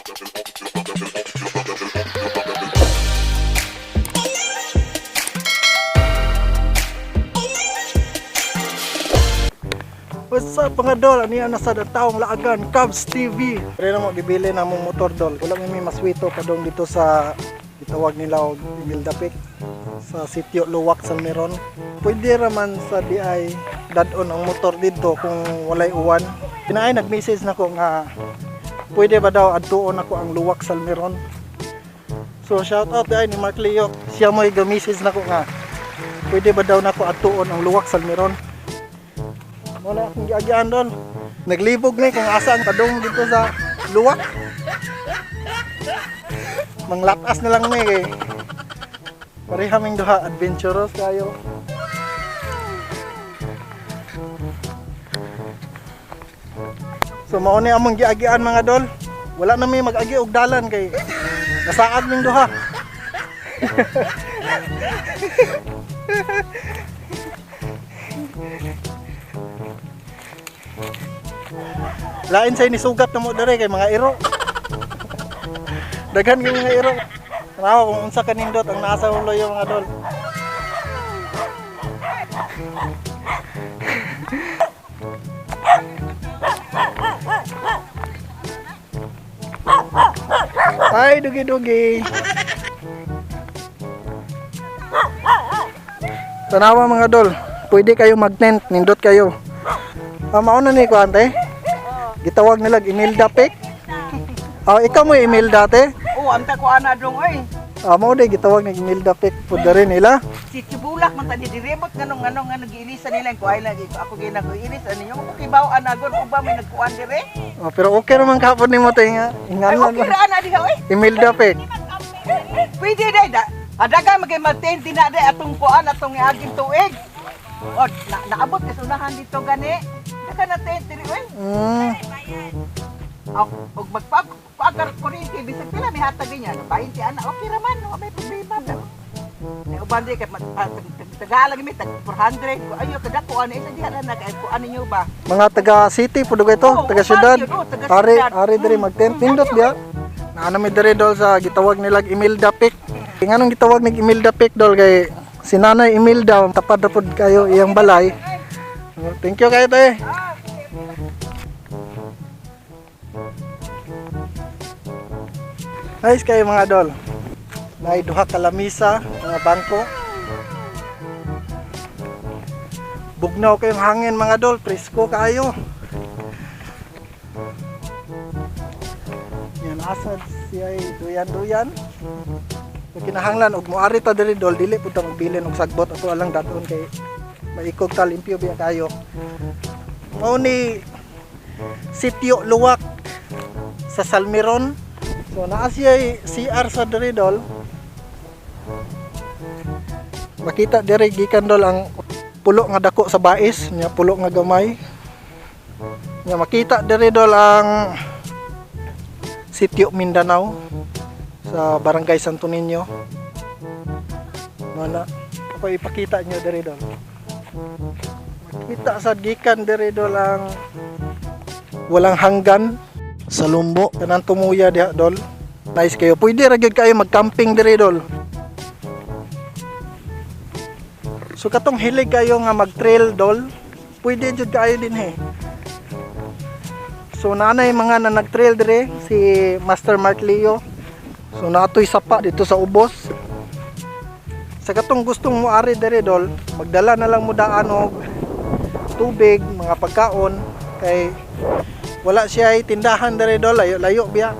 What's up, mga dol? Ano yan nasa taong laagan, Cubs TV. Pero na mo gibili na mong motor, dol. Wala may maswito padong dito sa gitawag nila og Imelda Peak sa sitio Luwak, Salmeron. Pwede raman sa DI dadon ang motor dito kung walay uwan. Pinaay nag-message nako nga pwede ba daw adtuon ako ang Luwak Salmeron. So shout out ay ni Mark Leo. Siya mo ga-message nako nga pwede ba daw nako adtuon ang Luwak Salmeron. Wala akong giagian doon. Naglibog na kung asa ang padung dito sa luwak. Manglatas na lang ni eh. Pareha ming duha, adventurous kayo. So mao ni among giagian, mga dol. Wala na may mag-agi og dalan kay nasaad ning duha. Lain say nisugat na mo dere kay mga iro. Daghan kay mga iro. Tanawa kung unsa kanindot ang nasa ulo yung mga dol. Ay, dugi-dugi. Tanawa, mga dol, pwede kayo mag-tent, nindot kayo. Ah, mauna ni ko ante. Gitawag nila Imelda Peck. Ah, ikaw mo Imelda te. Oo, anta ko ana dong oy. Ah, mao day gitawag ni Imelda Peck pud diri nila. Si Chibulak man tani diremot nganong nganong nga nagiilisa nila ko ay lagi ako gina ko ilis ano yung ko kibaw ana gon uba may nagkuan dire. Ah, pero okay naman kapon nimo te nga. Ay, Ingalan okay ra ana diha oy. Imelda Peck. Pwede day da. Adaga magay mag-tent din na day atong kuan atong iaging tuig. O na, naabot ka sa unahan dito gani. Daka na tent diri oy. Og og magpag pagar kuryente bisag pila may hatag niya. 20 ana okay ra man, wa may problema pero. Ay uban di kay Tagalog mi tag 400 ko ayo kada ko ana isa diha na kay kuan ninyo ba. Mga taga city pud ito, Oo, taga syudad. uban yun, oo, taga Ari, syudad. ari diri mag-tent nindot diha. Naa na mi diri, dol, sa gitawag nila Imelda Peck. Nganong gitawag nig Imelda Peck, dol, kay si Nanay Imelda tapad ra pud kayo iyang balay. Thank you kayo te. Nice kayo, mga dol. Naay duha ka lamisa, mga bangko. Bugnaw kayong hangin, mga dol, presko kayo. Yan asad siya ay duyan-duyan. So, kinahanglan og moari ta diri, dol, dili pud ta magbilin og sagbot, ato lang daton kay maikog ta, limpyo biya kayo. Mao ni Sitio Luwak sa Salmeron. So naa siya CR sa diri, dol. Makita diri gikan, dol, ang pulo nga dako sa bais, nya pulo nga gamay. Nya makita diri, dol, ang Sitio Mindanao sa Barangay Santo Niño. Mana ako ipakita nyo diri, dol. Makita sa gikan diri, dol, ang walang hanggan sa lumbo kanang tumuya diha, dol. Nice kayo. Pwede ra gyud kayo mag-camping diri, dol. So katong hilig kayo nga mag-trail, dol, pwede jud kayo din eh. So naanay mga na nag-trail dire si Master Mark Leo. So naatoy sapa dito sa ubos. Sa katong gustong moari dire, dol, magdala na lang mo daan og tubig, mga pagkaon kay wala siya ay tindahan dire, dol, layo layo biya.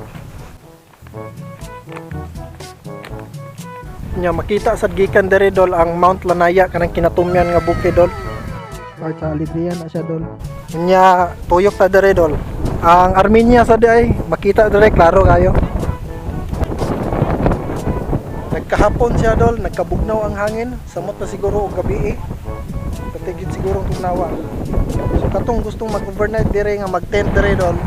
Nya makita sa gikan dire, dol, ang Mount Lanaya, kanang kinatumyan nga bukid, dol. Part sa Alegria na siya, dol. Nya tuyok ta dire, dol. Ang Armenia sa di ay makita dire klaro kayo. Nagkahapon siya, dol, nagkabugnaw ang hangin, samot na siguro og gabi eh. Pati gyud siguro ang tugnawa. So katong gustong mag-overnight dire nga mag-tent dire, dol,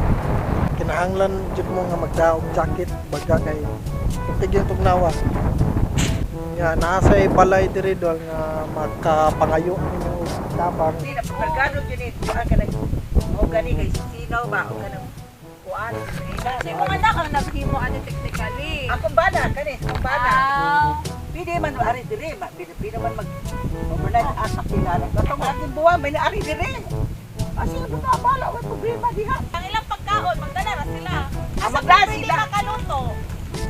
kinahanglan jud mo nga magdaog jacket baga kay pati gyud tugnawa. Nga naa say balay dire, dol, nga makapangayo ninyo og tabang. Di na pagkargado gyud ni kuan ka nag o gani kay sinaw ba o kanang Kuan. So imong anak ang naghimo ani technically. Akong bana kani, akong bana. Ah. Pwede man ari diri, pwede man mag overnight asa sila. Katong ating buwan may naari diri. Asa mo na bala, way problema diha. Ang ilang pagkaon, magdala ra sila. Ah, Asa magdala pwede sila. makaluto?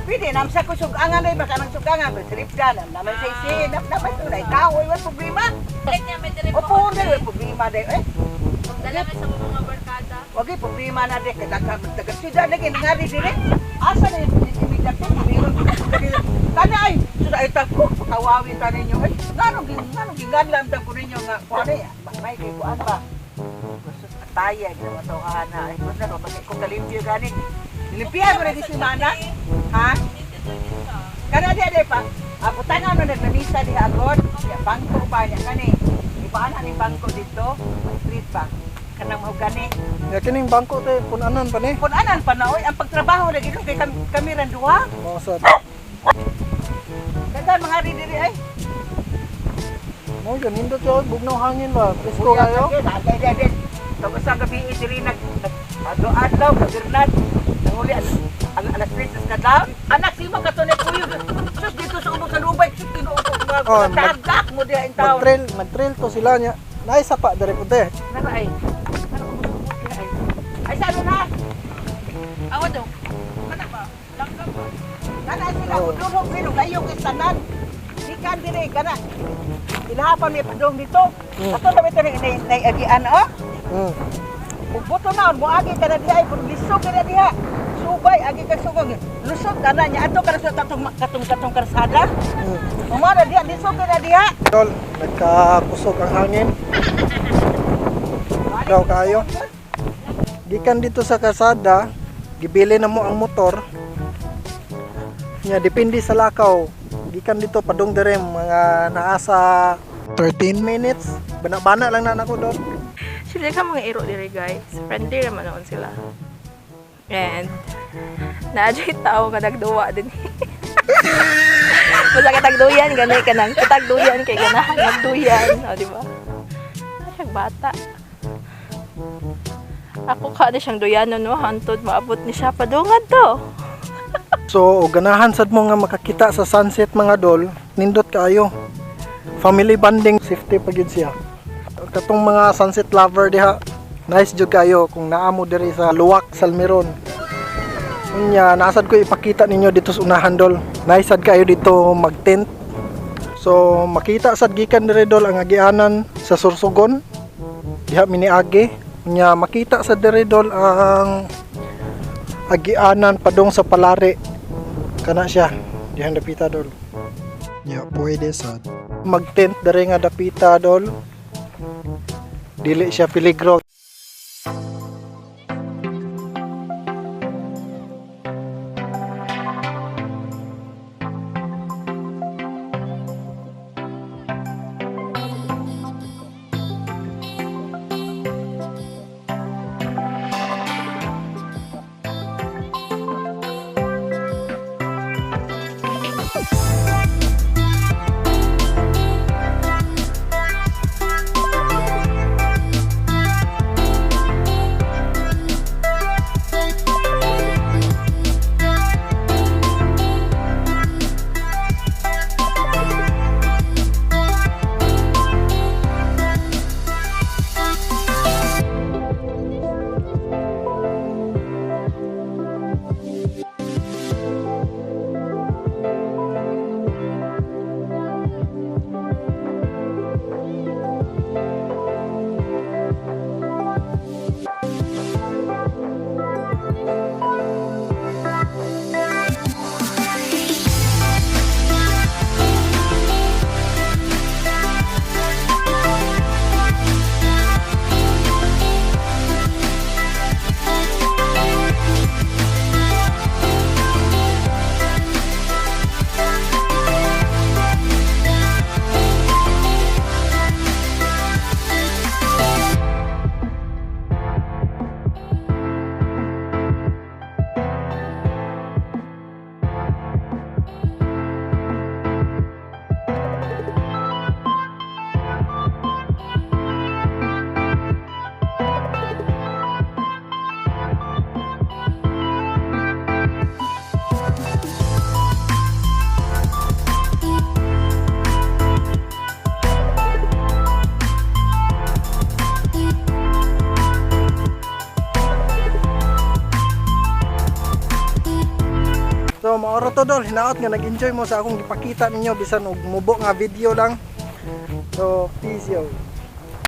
Pwede nam sa kusugangan ay baka nang sugangan trip dan naman sa isi nam naman tunay tao way problema. Like niya may diri po. Opo na way problema day eh. Magdala ka sa mga barkada. Wagi problema na day kay daghan taga syudad lagi ngari diri. Asa na yung imigate meron kana ay sudah ay tagko pakawawi ta ninyo ay nganong ginganlam ta ko ninyo nga kuan ay may kay kuan ba. Sus ataya ginawa tawhana ay kun na bagay ko kalimpyo gani. Limpiya mo na di si mana. Ha? Kana di ade pa. Ako tanan no naglamisa diha agod. Ya bangko ba niya kani. Ibaan ani bangko dito, street pa. Kanang mao gani. Ya kining bangko te punanan pa ni. Kun anan pa na oy ang pagtrabaho lagi kay kami, kami ran duha. Mao sad. Daghan mga ari diri ay. Mo yun nindot yun, bugnaw hangin ba. Presko kayo. Dagay dagay. Tawag sa gabi diri nag ado adlaw gabirnad. Nanguli ang alas 3 sa kadlaw. Anak simo kato ni kuyo. Sus dito sa ubong kanubay sus tinuo ko mga Oh, tagak mo diha in town. Mag-trail to sila niya. Naay sapa dere po te. Nara ay. Ano ko ay. Ay sa ano na? Awa daw. Kana ba? Langgam ba? Kana sila Oh. oh. pero kayo kay tanan. Gikan dire kana. Ilahapan may padong dito. Ato na ito ni agian oh. Ug buto na moagi ka na diha ay puro lisog ka na diha. Subay agi ka sugong. Lusog ka na niya ato ka na sa katong katong katong karsada. Umara diha lisog ka na diha. Dol, nagkakusog ang hangin. Daw kayo. Gikan dito sa kasada, gibili na mo ang motor. Nya depende sa lakaw. Gikan dito padung dire mga naa sa 13 minutes. Bana-bana lang na nako dol. Sila ka mga iro diri guys. Friendly raman noon sila. And naa jud tao nga nagduwa din. Basta katagduyan gani ka nang katagduyan kay ganahan magduyan, o di ba? Naa siyang bata. Ako ka na siyang duyanon no, hantod maabot ni siya padungad to. So, og ganahan sad mo nga makakita sa sunset mga dol, nindot kaayo. Family bonding, safety pa gyud siya. Katong mga sunset lover diha, nice jud kayo kung naa mo diri sa Luwak, Salmeron. Unya, nasad ko ipakita ninyo dito sa unahan dol. Nice sad kayo dito mag-tent. So, makita sad gikan diri dol ang agianan sa Sursogon. Diha miniagi. Unya, makita sad diri dol ang agianan padung sa Palari. Kana siya dihang dapita dol. Ya, pwede sad mag-tent diri nga dapita dol. Dili siya peligro. So mao ra to, dol, hinaot nga nag-enjoy mo sa akong gipakita ninyo bisan og mubo nga video lang. So peace, yo.